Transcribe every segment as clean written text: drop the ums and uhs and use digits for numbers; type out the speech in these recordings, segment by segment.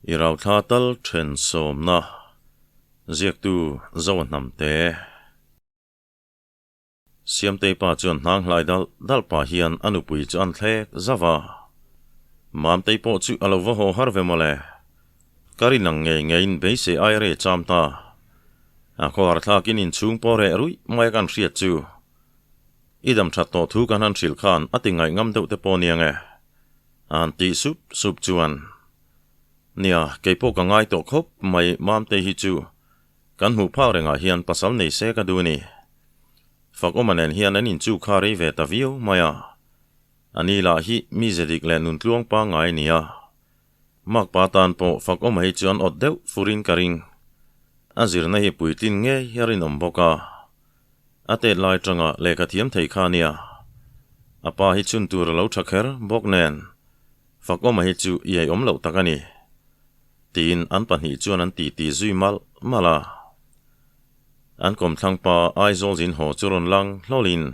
I rauthla tal then sawmna ziaktu Zoahnamte. Siamtei pa chuan hnang hlai dalh dalh pah hian a nupui chu an thlek zauh a. Mamtei pawh chu a lo va haw har ve mawle. Ka rin ang ngei ngeiin beisei ai rei cham ta. A khawhar thlakin inchhung pawh reh ruih mai a kan hriat chu. I dam that tawh thu kan han hrilh khan a ti ngaih ngam deuh te pawh nia nge? An tih sup sup chuan. Nia, kei pawh ka ngai tawh khawp mai Mamtei hi chu. Kan hmuh phak rengah hian pasal nei se ka duh a ni. Fakawma nen hian an inchu kha rei ve ta viau mai a. A ni lah hi mi ze dik leh nun tluang pangngai a ni a. Makpa tan pawh Fakawma hi chu an awt deuh furin ka ring. A zirna hi puitlin ngei hi a rinawm bawk a. A tet lai tanga lehkha thiam thei kha a nia. A pa hi chhun tur a lo tha kher bawk nen Fakawma hi chu i eiawm loh tak a ni. Tiin an pahnih chuan an titi zui malh malh a. An kawmthlang pa Aizawl zin haw chu rawn lang hlawlin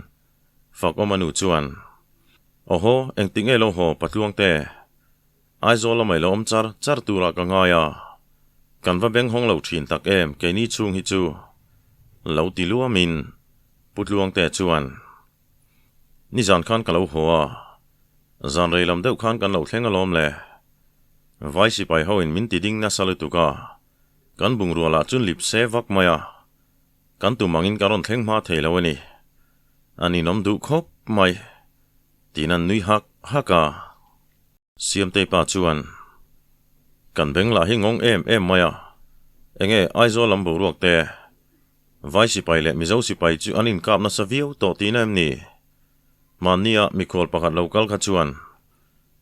Fakawma nu chuan, Awhaw, engtik nge lo haw Patluangte? Aizawl lamah i lo awm char char turah ka ngai a, kan va beng hawng lo thin tak em keini chhung hi chu lo ti luamin Putluangte chuan, Nizan khan ka lo haw a, zan rei lam deuh khan kan lo thleng alawm le. Vai sipai ho in min ti ding nasa lutuk a, kan bungrua lah chun lip se vak mai a, kan tum angin ka rawn thleng hma thei lo a ni. A ninawm duh khawp mai, tiin an nui hak hak a. Siamtei pa chuan, Kan beng lah hi ngawng em em mai a, enge Aizawl lam boruak te, Vai sipai leh Mizo sipai chu an inkap nasa viau tawh tihna em ni? Hmannia mikhual pakhat lo kal kha chuan,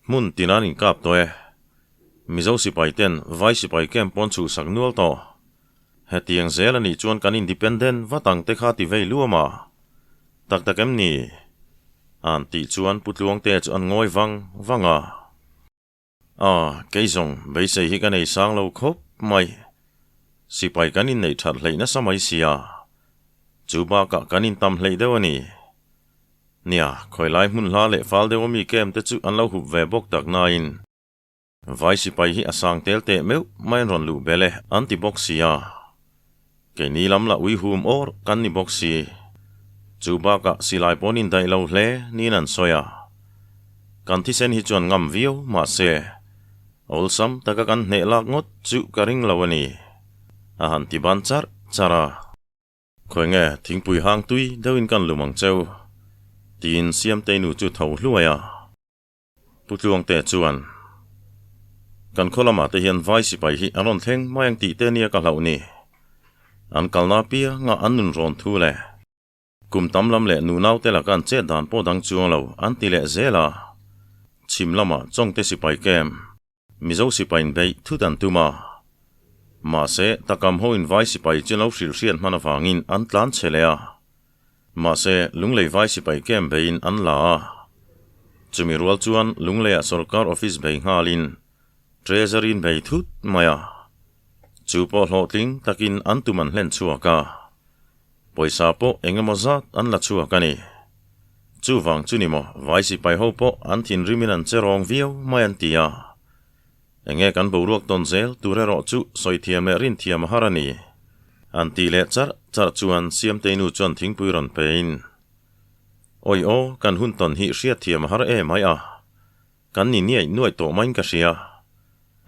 Hmun tina an inkap tawh e. Mizo sipai ten Vai sipai camp pawn chhuhsak nual tawh. Hetiang zel a nih chuan kan independent vat ang te kha ti vei luam a. Tak tak em ni? An tih chuan Pu Tluangte chu an ngawi vang vang a. A, kei zawng beisei hi ka nei sang lo khawp mai. Sipai kan inneih that hleih nasa mai sia. Chu bakah kan intam hleih deuh a ni. Nia, khawilai hmun hla leh fal deuh ami camp te chu an lo hup ve bawk tak nain. Vai sipai hi a sang tel teh meuh mai an rawn luh belh e an ti bawk si a. Keini lam lah ui hum awr kan ni bawk si. Chu bakah silai pawn indaih lo hle niin an sawi a. Kan thisen hi chuan ngam viau mahse awlsam taka kan hneh lak ngawt chu ka ring lo a ni, a han ti ban charh charh a. Khawi nge thingpui hang tui deuhin kan lum ang cheu, tiin Siamtei nu chu tho hluai a. Pu Tluangte chuan, Kan khaw lamah te hian vai sipai hi an rawn thleng mai ang tih te nia ka hlauh ni. An kalna apianga an nun rawn thu le. Kum tam lam leh nunau te laka an chet dan pawh dang chuang lo an ti leh zel a. Chhim lamah Chawngte sipai camp, Mizo sipai inbeih thut an tum a. Mahse, takam ho in vai sipai chu lo hrilh hriat hman avangin an tlan chhe leh a. Mahse, Lunglei vai sipai camp beiin an la a. Chumi rual chuan Lungleiah sorkar office bei nghalin Treasury in bei thut mai a. Chu pawh hlawhtling takin an tum an hlen chhuak a. Pawisa pawh eng emaw zat an la chhuak a ni. Chuvang chu ni maw vai sipai ho pawh an thinrimin an che rawng viau mai an ti a. Enge kan boruak tawn zel tur erawh chu sawi thiam leh rin thiam a har a ni. An tih leh charh charh chuan Siamtei nu chuan thingpui rawn pein, Awi aw, kan hun tawn hi hriat thiam a har em ai a, kan ni niaih nuaih tawh maiin ka hria,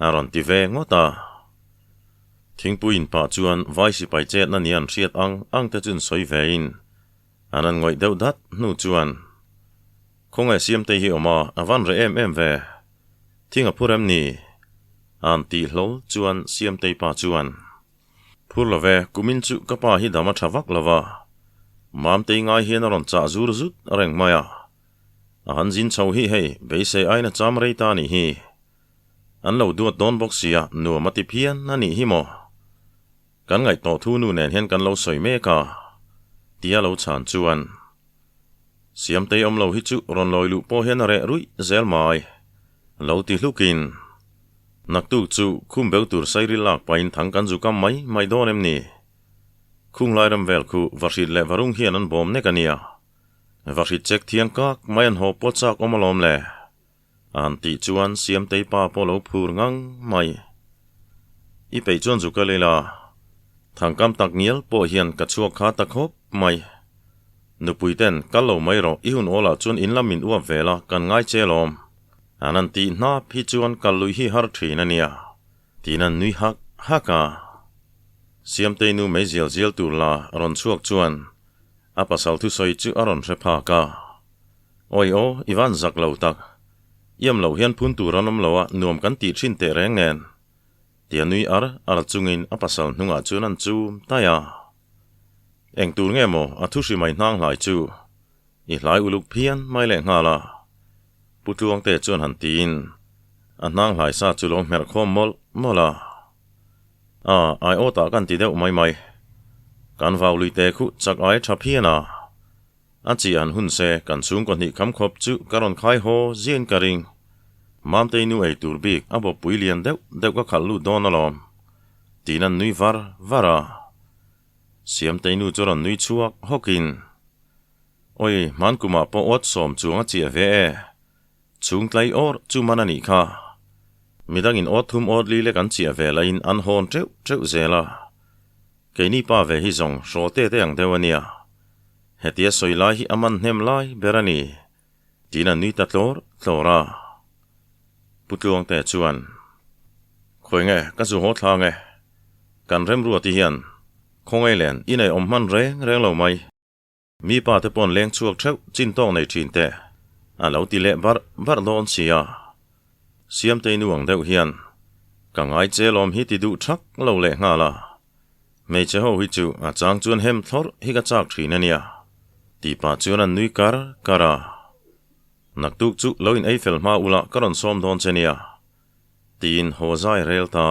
a rawn ti ve ngawt a. Thingpui in pah chuan vai sipai chetna ni an hriat ang ang te chuan sawi vein an han ngawih deuh dat hnu chuan, Khawngaih Siamtei hi awm a, a van reh em em ve. Thing a phur em ni? An tih hlawl chuan Siamtei pa chuan, Phur lo ve, kumin chu ka pa hi dam a tha vak lo va. Mamtei ngai hian a rawn chah zur zut reng mai a. A han zin chho hi hei, beisei aiin a cham rei ta a nih hi. An lo duat dawn bawk sia, nuam a ti phian a nih hi maw? Kan ngaih tawh thu nu nen hian kan lo sawi mek a, tia lo chhan chuan, Siamtei awm lo hi chu rawn lawi luh pawh hian a reh ruih zel mai, lo ti hlukin, Naktuk chu khum beu tur sairil lak pahin thang kan zu kam mai mai dawn em ni? Khung lai ram vel khu vahrit leh varung hian an bawm nek a nia. Vahrit chek thiang kak mai an haw pawt chak awm alawm le. An tih chuan Siamtei pa pawh lo phur ngang mai. I peih chuan zu kal ila. Thangkam tak ngial pawh hian ka chhuak kha ta khawp mai. Nupui ten, kal lo mai rawh, i hun awlah chuan in lam min uap ve la, kan ngai che alawm. An han tih hnap hi chuan kal luih hi har thin a nia. Tiin an nui hak hak a. Siamtei nu mei zial zial tur la rawn chhuak chuan a pasal thusawi chu a rawn hre phak a. Awi aw, i van zak lo tak. Iam loh hian phun tur an awm lo a, nuam kan tih thin teh reng nen. Tia nui ar ar chungin a pasal hnungah chuan an chum taih a. Eng tur nge maw a thu hri mai hnang hlai chu? I hlai uluk phian mai leh nghal a. Pu Tluangte chuan han tiin a hnang hlai sa chu lo hmerh khawm mawlh mawlh a. A, ai aw tah kan ti deuh mai mai. Kan vau lui te khuh chak ai tha phian a. A chi an hun se kan chhungkaw hnih kham khawp chu ka rawn khai haw ziain ka ring. Mamtei nu ei tur bik a bawppui lian deuh deuh ka khalh lut dawn alawm. Tiin an nui var var a. Siamtei nu chu rawn nui chhuak hawkin, Awi, hman kumah pawh awt sawm chuang a chiah ve e. Chhung tlai awr chu man a nih kha. Midangin awt thum awt li lek an chiah ve lahin an hawn teuh teuh zel a. Keini pa ve hi zawng hraw te te ang deuh a nia. Hetia sawi lai hi a man hnem lai ber a ni, tiin a nui ta tlawr tlawr a. Pu Tluangte chuan, Khawi nge ka zu haw thla nge? Kan remruati hian khawngaih len i nei awm hman reng reng lo mai. Mi pa te pawn leng chhuak theuh chin tawk nei thin teh a lo ti leh barh barh dawn sia. Siamtei nu ang deuh hian ka ngai che lawm hi ti duh thak lo leh nghal a. Hmeichhe ho hi chu a chang chuan hem thlawrh hi ka chak thin a nia tih pah chuan an nui kar kar a. Naktuk chu lo in ei fel hma ula ka rawn sawm dawn che nia tiin haw zai rel ta.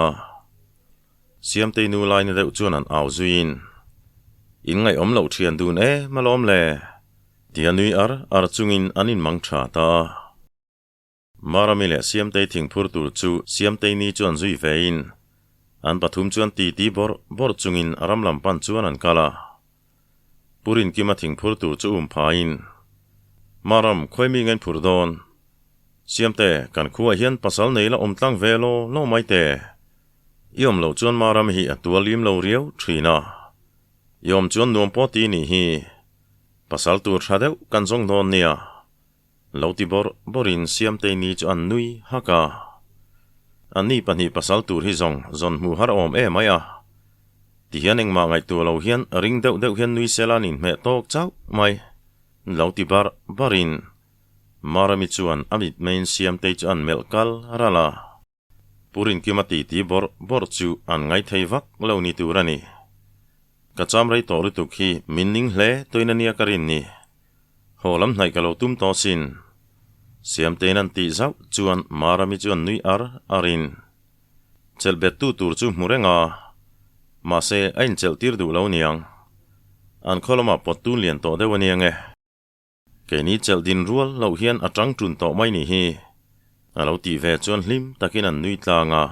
Siamtei nu lai na deuh chuan an au zuiin, In ngaihawm loh thian dun em alawm le? Tia nui ar ar chungin an inmang tha ta a. Marami leh Siamtei thingphur tur chu Siamtei ni chuan zui vein, an pathum chuan titi bawrh bawrh chungin ram lam pan chuan an kal a. Pu Rinkima thingphur tur chu um phaiin, Maram, khawi mi ngain phur dawn? Siamte, kan khuaah hian pasal nei la awm tlang ve law law mai te. I awm loh chuan Maram hi a tual lim lo riau thin a. I awm chuan nuam pawh ti nih hi. Pasal tur tha deuh kan zawng dawn nia. Lo ti bawrh bawrhin Siamtei ni chu an nui hak a. Anni pahnih pasal tur hi zawng zawn hmuh har awm em mai a. Tihian engmah ngaihtuah lo hian ring deuh deuh hian nui sela an inhmeh tawk chauh mai. Lo ti barh barhin Marami chuan a mitmeiin Siamtei chu an melh kal ral a. Pu Rinkima titi bawrh bawrh chu an ngaithei vak lo ni tur a ni. Ka cham rei tawh lutuk hi min ning hle toin a nia ka rin ni. Haw lam hnaih ka lo tum tawh sin. Siamtein an tih zauh chuan Marami chu an nui ar ar in. Chelh bet tu tur chu hmu reng a, mahse a inchelh tir duh lo niang. An khaw lamah pawt tun lian tawh deuh a nia nge. Keini chelh din rual loh hian a tang tun tawh mai ni hi. A lo tih ve chuan hlim takin an nui tlang a.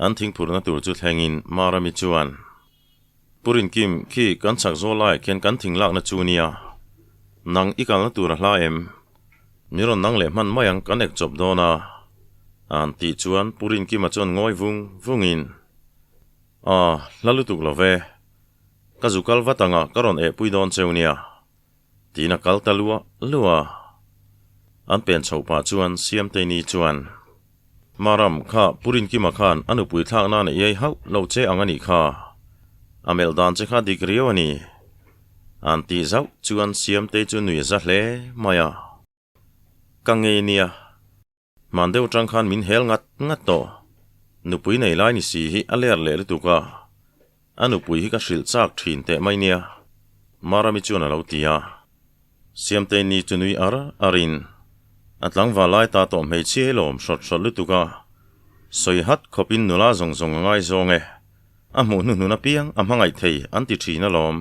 An thingphurna tur chu thlengin Marami chuan, Pu Rinkim, khi kan chhak zawl laiah khian kan thing lakna chu nia. Nang i kalna tur a hla em? Mi rawn nang leh hman mai ang kan ek chawp dawn a. An tih chuan Pu Rinkima chuan ngawi vung vungin, A, hla lutuk lo ve. Ka zu kal vat anga ka rawn ehpui dawn cheu nia, tiin a kal ta luah luah a. An pen chhoh pah chuan Siamteini chuan, Maram, kha Pu Rinkima khan a nupui thlak nan a iai hauh lo che ang a nih kha. A melh dan che kha dik riau a ni. An tih zauh chuan Siamtei chu nui a za hle mai a. Ka ngei nia. Hman deuh tang khan min hel ngat ngat tawh. Nupui nei lai ni si hi a ler leh lutuk a. A nupui hi ka hrilh chak thin teh mai nia. Marami chuan a lo ti a. Siamtei ni chu nui ar ar in a tlangval lai ta tawh hmeichhia hi lawm hrawt hrawt lutuk a. Sawi hat khawp in nula zawng zawng a ngaizawng e. A hmuh hnuhnun apiang a hmangaih thei an ti thin alawm.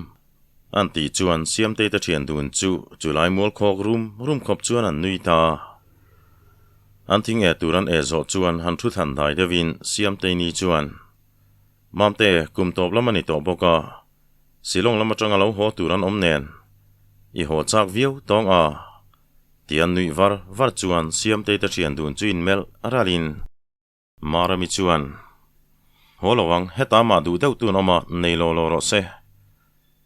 An tih chuan Siamtei te thian dun chu chulai mual khawk rum rum khawp chuan an nui ta. An thing e tur an e zawh chuan han thu thlan dai deuhin Siamtei ni chuan, Mamte, kum tawp lam a ni tawh bawk a, Shillong lam atanga lo haw tur an awm nen, i haw chak viau tawng a, ti an nuih var var chuan Siamtei te thian dun chu inmelh ralhin, Marami chuan, Haw lo ang, heta mah duh deuh tun awm a, nei law law rawh se.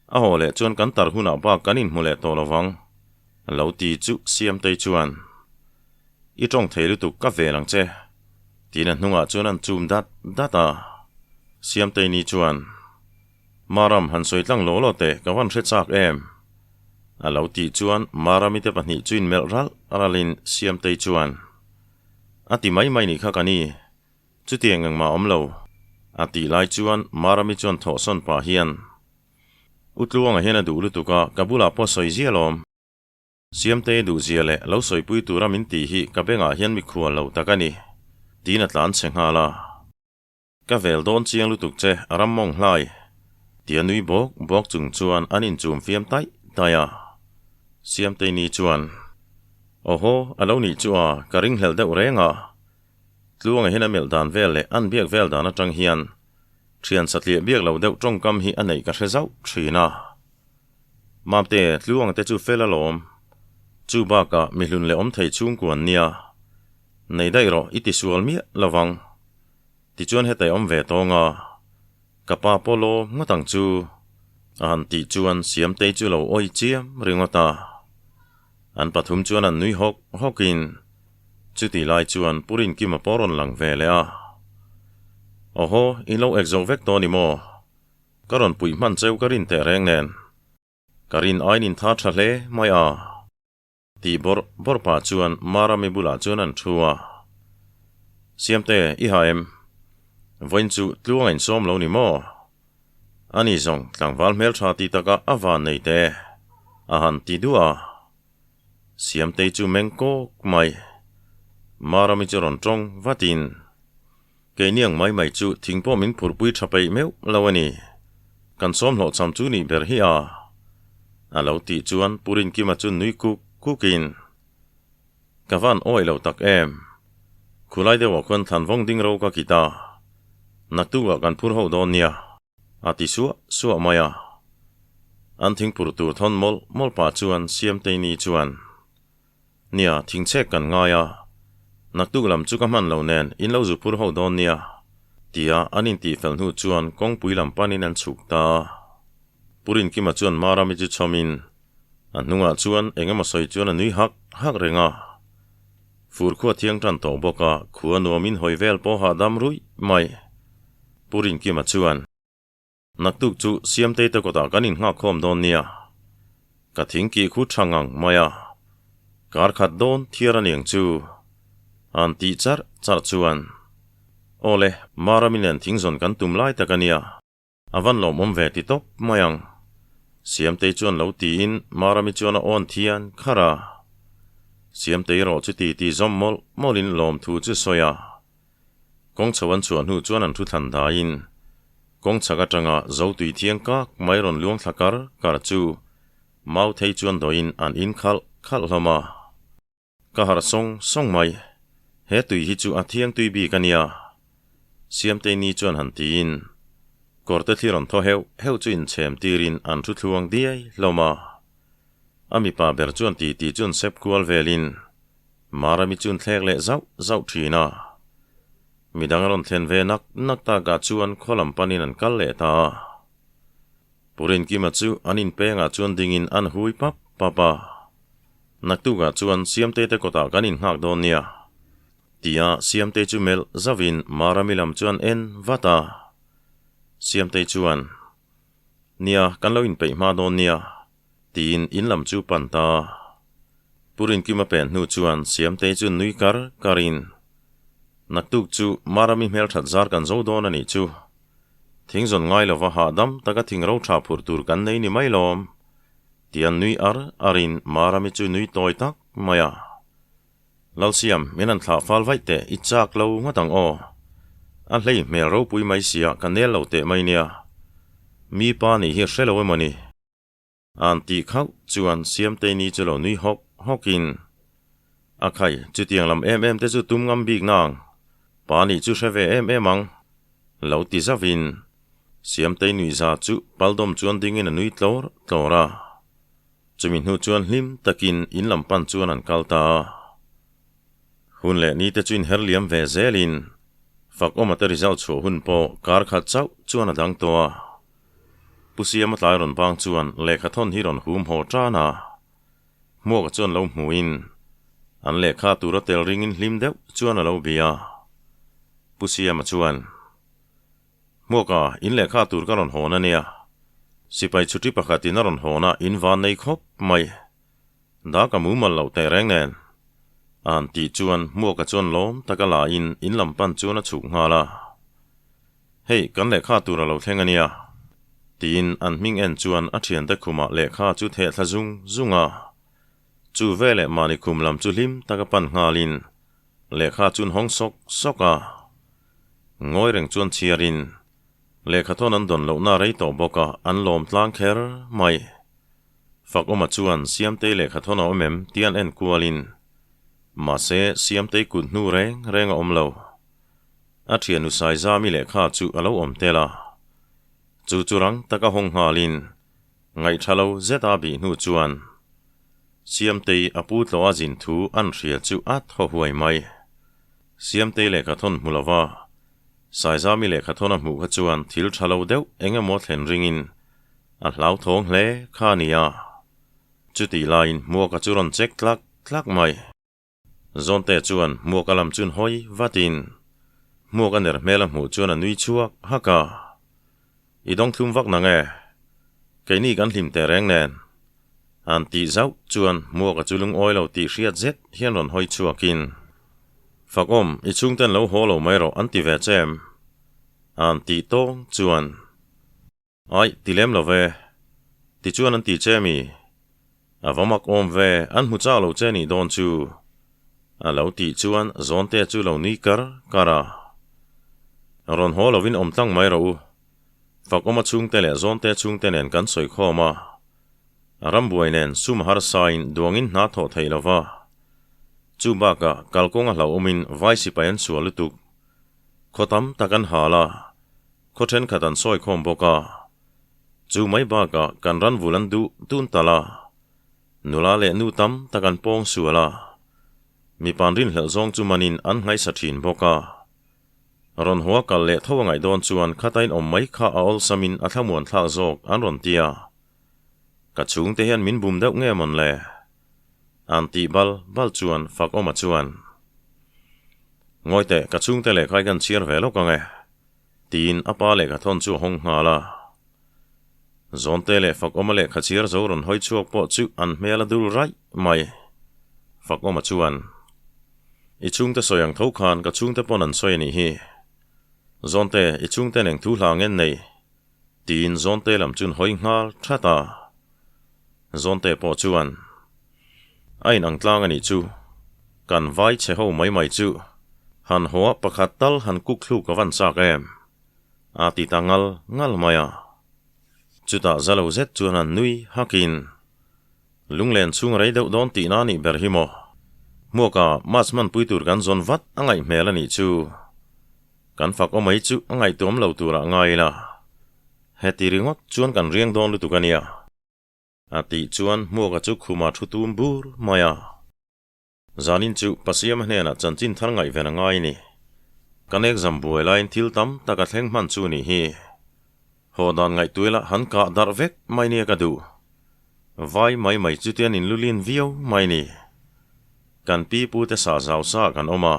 A haw leh chuan kan tar hunah bak kan inhmu leh tawh lo vang. Lo ti chu Siamtei chuan, I tawng thei lutuk ka vel ang che. Tiin a hnungah chuan an chum dat dat a. Siamtei ni chuan, Maram han sawi tlang law law teh ka van hre chak em? A lo tih chuan Marami te pahnih chu inmelh ralh ralhin Siamtei chuan, A ti mai mai nih kha ka ni. Chutiang engmah awm lo. A tih lai chuan Marami chuan thawhsawn pah hian, U Tluanga hian a duh lutuk a, ka bulah pawh sawi zia lawm. Siamtei duh zia leh lo sawipui tura min tih hi ka bengah hian mikhual lo tak a ni, tiin a tlan chhe nghal a. Ka vel dawn chiang lutuk che, ram mawng hlai, tia nui bawk bawk chung chuan an inchum fiam taih taih a. Siamtei ni chuan, Awhaw, a lo nih chu a, ka ringhlelh deuh reng a. Tluanga hian a melh dan vel leh an biak vel dan atang hian thian satliah biak lo deuh tawngkam hi a neih ka hre zauh thin a. Mamte, Tluanga te chu fel alawm. Chu bakah mi hlun leh awm thei chhungkua an nia. Nei daih rawh i tisual miah lo vang. Tichuan hetah i awm ve tawng a. Ka pa pawh lawm ngawt ang chu. A han tih chuan Siamtei chu lo awi chiam ringawt a. An pathum chuan an nui hawk hawkin chutih lai chuan Pu Rinkima pawh rawn lang ve leh a. Awhaw, i lo ek zo vek tawh ni maw? Ka rawn puih hman cheu ka rin teh reng nen. Ka rin aiin in tha tha hle mai a. Tih bawrh bawrh pah chuan Marami bulah chuan an thu a. Siamte, i ha em? Vawiin chu tluang a insawm lo ni maw? Ani zawng tlangval hmeltha ti taka a van nei te a han ti duah a. Siamtei chu meng kawk mai. Marami chu rawn tawng vatin, Keini ang mai mai chu thing pawh min phurpui tha peih meuh lo a ni. Kan sawm hlawhchham chu nih ber hi a. A lo tih chuan Pu Rinkima chu nui kuk kukin, Ka van awih lo tak em? Khulai deuhah khuan thlan vawng ding ro ka kit a, naktukah kan phur ho dawn nia, a ti suah suah mai a. An thingphur tur thawn mawlh mawlh pah chuan Siamteini chuan, Nia, thingchhek kan ngai a, naktuk lam chu ka hman lo nen in lo zu phur ho dawn nia, tia an intihfel hnu chuan kawngpui lam panin an chhuk ta a. Pu Rinkima chuan Marami chu chhawmin A hnungah chuan eng emaw sawi chuan a nui hak hak reng a. Fur khua thiang tan tawh bawk a, khua nuamin hawi vel pawh hahdam ruih mai. Pu Rinkima chuan, Naktuk chu Siamtei te kawtah kan innghakkhawm dawn nia. Ka thing kih khu tha ngang mai a. Kar khat dawn thiar a niang chu. An tih charh charh chuan, Awle, Marami nen thingzawn kan tum lai tak a nia. A van lawmawm ve ti tawp mai ang. Siamtei chuan lo tiin Marami chuan a awn thian kharh a. Siamtei erawh chu ti ti zawm mawlh mawlhin lawmthu chu sawi a. Kawng chho an chhuah hnu chuan an thu thlan daiin kawng chhak atanga zo tui thiang kak mai rawn luang thla kar kar chu mau thei chuan dawhin an in khalh khalh hlawm a. Ka harh sawng sawng mai. He tui hi chu a thiang tui bik a nia. Siamtei ni chuan han tiin, kawrte thli rawn thaw heuh heuh chu inchhem tirin an thu thluang diai hlawm a. A mipa ber chuan ti ti chuan sep kual velin Marami chuan thlek leh zauh zauh thin a. Midang a rawn thlen ve nak nak takah chuan khaw lam panin an kal leh ta a. Pu Rinkima chu an inpengah chuan dingin an hui pap pap a. Naktukah chuan Siamtei te kawtah kan innghak dawn nia, tia Siamtei chu melh zauhin Marami lam chuan en vat a. Siamtei chuan, Nia, kan lo inpeih hma dawn nia, tiin in lam chu pan ta. Pu Rinkima pen hnu chuan Siamtei chu nui kar karin, Naktuk chu Marami hmelthat zar kan zo dawn a nih chu. Thingzawn ngai lova hahdam taka thing ro tha phurh tur kan nei ni mai lawm. Tian nui ar arin Marami chu nui tawi tak mai a. Lalsiam, min han thlah fal vaih teh, i chak lo ngawt ang aw. A hlei hmel ropui mai sia ka nel lo teh mai nia. Mi pa nih hi hre lo emaw ni? An tih khauh chuan Siamteini chu lo nui hawk hawkin, A khai, chutiang lam em em te chu tum ngam bik nang. Pa nih chu hre ve em em ang. Lo ti zauhin, Siamtei nuihza chu paldawm chuan dingin a nui tlawr tlawr a. Chumi hnu chuan hlim takin in lam pan chuan an kal ta a. Hun leh ni te chu inher liam ve zelin. Fakawma te result chhuah hun pawh kar khat chauh chuan a dang tawh a. Pu Siama tlai rawn bang chuan lehkha thawn hi rawn hum haw tan a. Hmuaka chuan lo hmuhin an lehkha tura tel ringin hlim deuh chuan a lo bia. Pu Siama chuan, Hmuaka, in lehkha tur ka rawn hawn a nia. Sipai chhuti pakhatin a rawn hawn a, in van nei khawp mai. Dak a mumal loh teh reng nen. A han tih chuan Hmuaka chuan lawm taka la in in lam pan chuan a chhuk nghal a. Hei, kan lehkha tur a lo thleng a nia. Tiin an hming en chuan a thiante khumah lehkha chu theh thla zung zung a. Chu veleh mahni khum lam chu hlim taka pan nghalin lehkha chuan hawng sawk sawk a. Ngawi reng chuan chhiarin lehkha thawn an dawn lohna rei tawh bawk a, an lawm tlang kher mai. Fakawma chuan Siamtei lehkha thawn a awm em tih an en kualin mahse Siamtei kut hnu reng reng a awm lo. A thiannu Saizami lehkha chu a lo awm tel a. Chu chu rang taka hawng nghalin ngaihṭha lo zeta bih hnu chuan Siamtei a pu tlawh a zin thu an hria chu a thaw huai mai. Siamtei lehkha thawn hmu lova Saizami lehkha thawn a hmuh kha chuan thil ṭha lo deuh eng emaw thlen ringin A hlauthawng hle kha a nia. Chutih laiin Hmuaka chu rawn check tlak tlak mai. Zawnte chuan Hmuaka lam chun hawi vatin Hmuaka ner hmel a hmuh chuan a nui chhuak hak a. I dawng thlum vak nang e. Keini kan hlim teh reng nen. An tih zauh chuan Hmuaka chu lungawi lo tih hriat zet hian rawn hawi chhuakin, Fakawm, i chhungten lo haw lo mai rawh an ti ve che em? An tih tawng chuan. Aih, ti lem lo ve. Tichuan an ti che mi? A va mak awm ve, an hmu chak lo che nih dawn chu. A lo tih chuan Zawnte chu lo nui kar kar a. Rawn haw lovin awm tlang mai rawh u. Fakawma chhungte leh Zawnte chhungte nen kan sawi khawm a. Rambuai nen sum harsain duangin hna thawh theih lo va. Chu bakah kalkawng a hlauhawmin vai sipai an sual lutuk. Khaw tam tak an hal a. Khaw thenkhat an sawi khawm bawk a, chu mai bakah kan ran vul an duh dun tal a, nula leh nu tam tak an pawng sual a, mipa an rinhlelh zawng chu manin an nghaisa thin bawk a. Rawn haw a kal leh tho a ngaih dawn chuan khata in awm mai kha a awlsamin a thlamuan thlak zawk an rawn ti a, ka chhungte hian min bum deuh nge mawn le? An tih bal bal chuan Fakawma chuan, Ngawi teh, ka chhungte lehkha hi kan chhiar ve lawk ang e. Tiin a pa lehkha thawn chu a hawng nghal a. Zawnte leh Fakawma lehkha chhiar zo rawn hawi chhuak pawh chu an hmel a dul raih mai. Fakawma chuan, I chhungte sawi ang tho khan ka chhungte pawn an sawi a nih hi. Zawnte, i chhungte neng thu hla ngen nei. Tiin Zawnte lam chun hawi nghal that a. Zawnte pawh chuan, A inang tlang a nih chu. Kan vai chhe ho mai mai chu. Han haw a pakhat tal han kuk thluk a van chak em? A ti ta ngal ngal mai a. Chutah za lo zet chuan an nui hakin, Lunglen chhung rei deuh dawn tihna a nih ber hi maw? Hmuaka mass hmanpui tur kan zawn vat a ngaih hmel a nih chu. Kan fak awm mai chu a ngaihtuam lo turah ngai ila. Heti ringawt chuan kan riang dawn lutuk a nia. A tih chuan Hmuaka chu khuma thu tum bur mai a. Zanin chu Pasiama hnenah chanchin thar ngaihven a ngai a ni. Kan exam buai laiin thil tam tak a thleng hman chu nih hi. Haw dan ngaihtuila han kah darh vek mai nia ka duh. Vai mai mai chu tian inlulin viau mai ni. Kan pi pute sah zau sa kan awm a.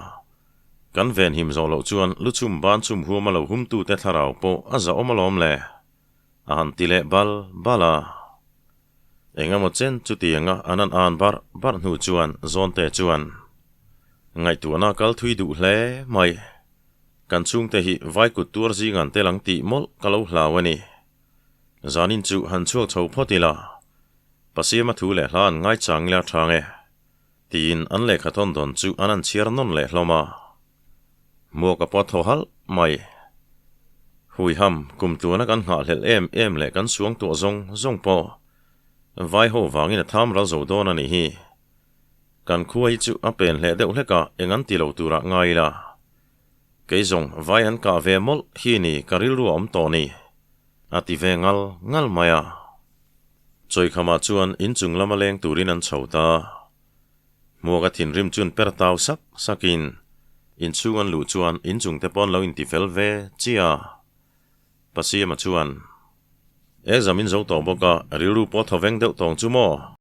Kan venhim zawh loh chuan luchhum ban chhum huama lo humtute thlarau pawh a zahawm alawm le. A han ti leh bal bal a. Engemaw chen chutianga an han an barh barh hnu chuan Zawnte chuan ngaihtuahna kal thui duh hle mai. Kan chhungte hi vai kut tuar zing an tel ang tih mawlh ka lo hlau a ni. Zanin chu han chhuak chho phawt ila, Pasiama thu leh hla an ngaichang ila tha nge? Tiin an lehkha thawn dawn chu an han chhiar nawn leh hlawm a. Hmuak a pawt thaw halh mai. Huiham, kum tluana kan nghahhlelh em em leh kan suang tuah zawng zawng pawh vai ho vangin a tham ral zo dawn a nih hi. Kan khua hi chu a pen hleh deuh hlek a, eng an ti lo turah ngai ila. Kei zawng vai an kah ve mawlh hi ni ka rilru a awm tawh ni, a ti ve ngal ngal mai a. Chawikhamah chuan inchung lama leng turin an chho ta. Hmuaka thinrim chun per tau sak sakin. Inchhung an luh chuan inchung te pawn lo intifel ve chiah a. Pasiama chuan, Exam in zo tawh bawk a, rilru pawh thaw veng deuh tawng chu maw?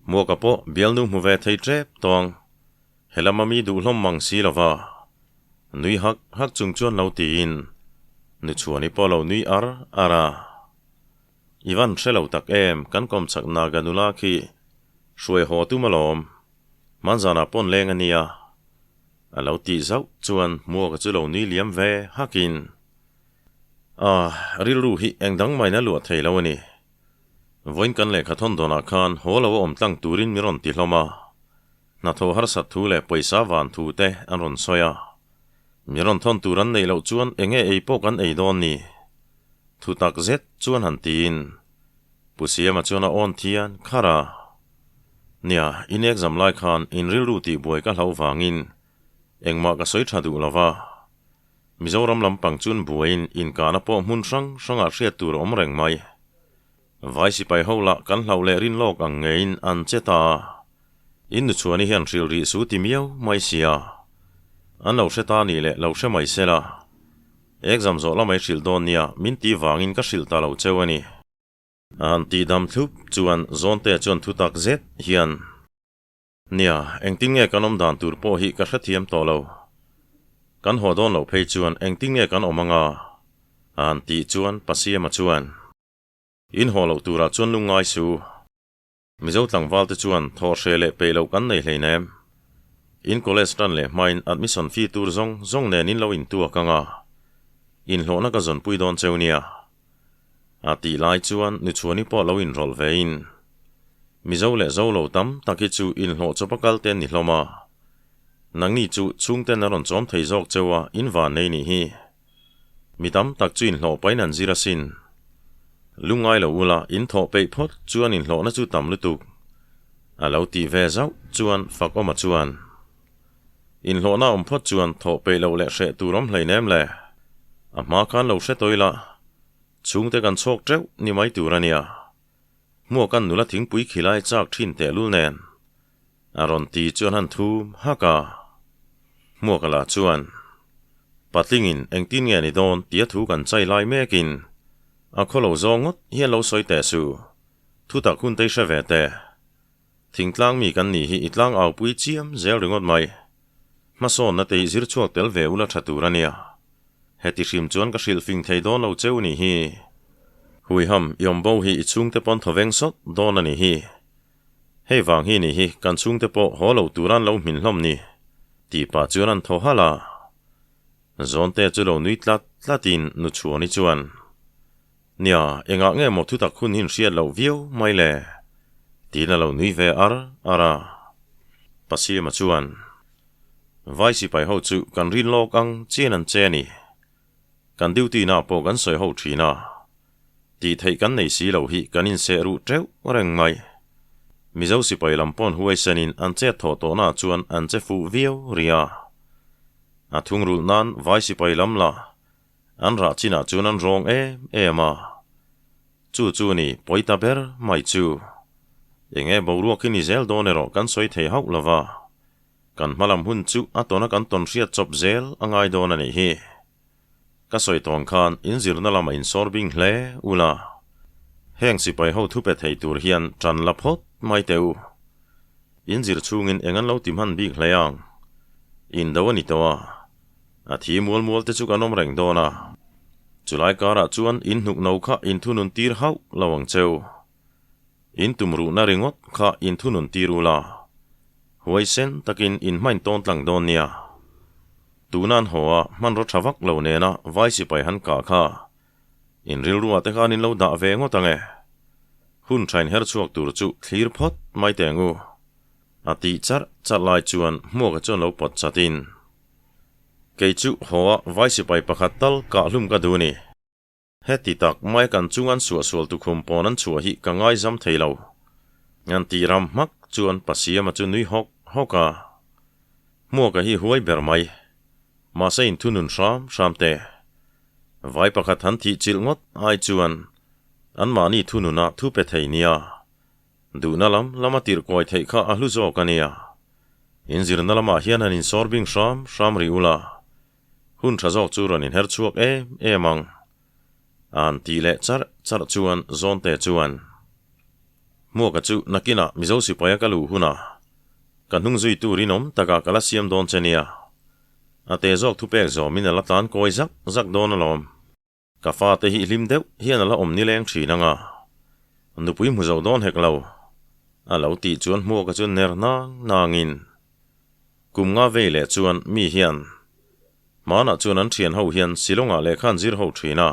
Hmuaka pawh bialnu hmu ve thei tep tawng. Helam a mi duh hlawm mang si lo va. Nui hak hak chung chuan lo tiin Nuchhuani pawh lo nui ar ar a. I van hre lo tak em, kan kawm chak Naga nula khi hruai haw tum alawm. Hmanzanah pawn leng a nia. A lo tih zauh chuan Hmuaka chu lo nui liam ve hakin, Ah, rilru hi eng dang main a luah thei lo a ni. Vawiin kan lehkha thawn dawnah khan haw lo a awm tlang turin mi rawn ti hlawm a. Hnathawh harsat thu leh pawisa van thu te an rawn sawi a. Mi rawn thawn tur an neih loh chuan eng nge ei pawh kan ei dawn ni? Thu tak zet chuan han tiin Pu Siama chuan a awn thian kharh a. Nia, in exam lai khan in rilru tihbuai ka hlauh vangin engmah ka sawi tha duh lo va. Mizoram lampang chuan buaiin inkahna pawh hmun hrang hrangah hriat tur a awm reng mai. Vai sipai ho lah kan hlauh leh rin lawk ang ngeiin an che ta a. In nuchhuani hian hrilh rih su ti miau mai sia. An lo hre ta nih leh lo hre mai sela. Exam zawh lamai hrilh dawn nia min ti vangin ka hrilh ta lo cheu a ni. A han tih dam thlup chuan Zawnte chuan thu tak zet hian. Nia, engtin nge kan awm dan tur pawh hi ka hrethiam tawh lo. Kan haw dawn loh phei chuan engtin nge kan awm anga? A han tih chuan Pasiama chuan, In haw loh turah chuan lungngai su. Mizo tlangval te chuan thaw hre leh peih loh kan nei hleinem. In college tan leh hmain admission fee tur zawng zawng nen in lo intuak anga, inhlawhna ka zawnpui dawn cheu nia. A tih lai chuan Nuchhuani pawh lo inrawlh ve in, Mizo leh Zo lo tam tak hi chu inhlawh chawp a kal te an ni hlawm a, nangni chu chhungten a rawn chawm thei zawk cheu a, in van nei nih hi. Mi tam tak chu inhlawh pahin an zir asin. Lungngai lo ula in thawh peih phawt chuan inhlawhna chu tam lutuk. A lo tih ve zauh chuan Fakawma chuan, Inhlawhna awm phawt chuan thawh peih loh leh hreh tur awm hleinem le. A hma khan lo hre tawi la, chhungte kan chhawk teuh ni mai tur a nia. Hmuakan nula thingpui khilai chak thin tehlul nen a rawn ti chuan han thum hak a. Hmuaka lah chuan, Patlingin engtin nge ni dawn tia thu kan chai lai mekin a khawlo zawng ngawt hian lo sawi teh su, thutak hun te i hre ve teh. Thingtlang mi kan nih hi i tlang au pui chiam zel ringawt mai. Hmasawnna te hi zir chhuak tel ve ula tha tur a nia. Heti hrim chuan ka hrilh fing thei dawn lo cheu nih hi. Huiham, i awm bo hi i chhungte pawn thaw veng sawt dawn a nih hi. Hei vang hi nih hi kan chhungte pawh haw lo tur an lo hmin hlawm ni. Tih pah chuan an thaw halh a. Zawnte chu lo nui tlat tlatin Nuchhuani chuan. Nia, engah nge maw thutak hun hi in hriat loh viau mai le? Tiin a lo nui ve ar ar a. Pasima chuan, Vai sipai ho chu kan rin lawk ang chian an che a ni. Kan duty na pawh kan sawi ho thin a. Tih theih kan nei si lo hi kan inseh ruh teuh reng mai. Mizo sipai lam pawn huaisenin an chet thawh tawhna chuan an che fuh viau rih a. A thungrulh nan vai sipai lam la An rah chinah chuan an rawng em em a, chu chu ni pawi ta ber mai chu. Enge boruak hi ni zel dawn erawh kan sawi thei hauh lo va, kan hmalam hun chu a tawna kan tawn hriat chawp zel a ngai dawn a nih hi. Ka sawi tawn khan inzirna lamah insawr bing hle ula, heng sipai ho thu pe thei tur hian tan la phawt mai teh u. Inzir chhungin eng an lo ti hman bik hle ang. Indo a ni tawh a. A thi mual mual te chu kan awm reng dawn a, chulai karah chuan in hnuk no kha in thunun tir hauh lo ang cheu. In tum ruhna ringawt kha in thunun tir ula, huaisen takin in hmain tawn tlang dawn nia. Tuna an haw a, hmanraw tha vak lo nena vai sipai han kah kha in rilruah te khan in lo dah ve ngawt ang e. Hun thain her chhuak tur chu thlir phawt mai teng u. A tih charh charh lai chuan Hmuaka chuan lo pawt chatin, Kei chu haw a vai sipai pakhat tal kah hlum ka duh ni. Heti tak mai kan chung an suahsual tukhum pawn an chhuah hi ka ngaizam thei lo. An tih ram hmak chuan Pasiama chu nui hawk hawk a. Hmuaka hi huai ber mai. Mahse inthunun hram hram teh. Vai pakhat han thih chilh ngawt ai chuan anmahni thununa thu pe thei nia. Duhna lam lama tirhkawi theih kha a hlu zawk a nia. In zirna lamah hian han insawr bing hram hram rih ula, hun tha zawk chu rawn inher chhuak em em ang. An tih leh charh charh chuan Zawnte chuan, Hmuaka chu nakinah Mizo sipaia ka luh hunah ka hnung zui tur inawm takah ka la siam dawn che nia. A te zawk thupek zawmin a la tlan kawi zak zak dawn alawm. Ka fate hi hlim deuh hian a la awm nileng thin ang a, nupui hmu zo dawn hek lo. A lo tih chuan Hmuaka chu ner nang nangin kum nga vei leh chuan mi hian hmanah chuan an thian ho hian Shillong-ah lehkha an zir ho thin a,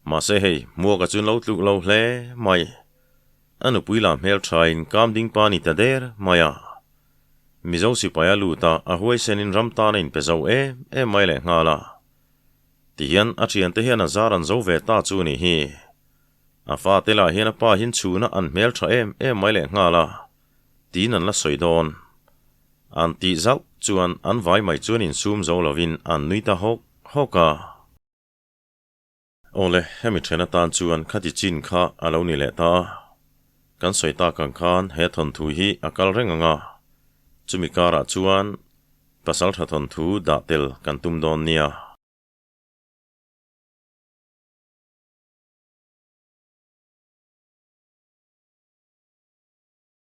mahse hei Hmuaka chu lo tluk lo hle mai. A nupui lah hmel thain kam ding pa ni ta der mai a. Mizo sipai a lut a, a huaisenin ram tan a inpe zo em em mai lehnghal a. Tihian a thiante hian a zar an zo ve ta chu nih hi. A fate lah hian a pa hian chhuna an hmel tha em em mai leh nghal a, tiin an la sawi dawn. An tih zauh chuan an vai mai chuan insum zo lovin an nui ta hawk hawk a. Awle, hemi then atan chuan khati chin kha a lo ni leh ta a. Kan sawi tak ang khan he thawnthu hi a kal reng ang a, chumi karah chuan pasal tha thawnthu dah tel kan tum dawn nia.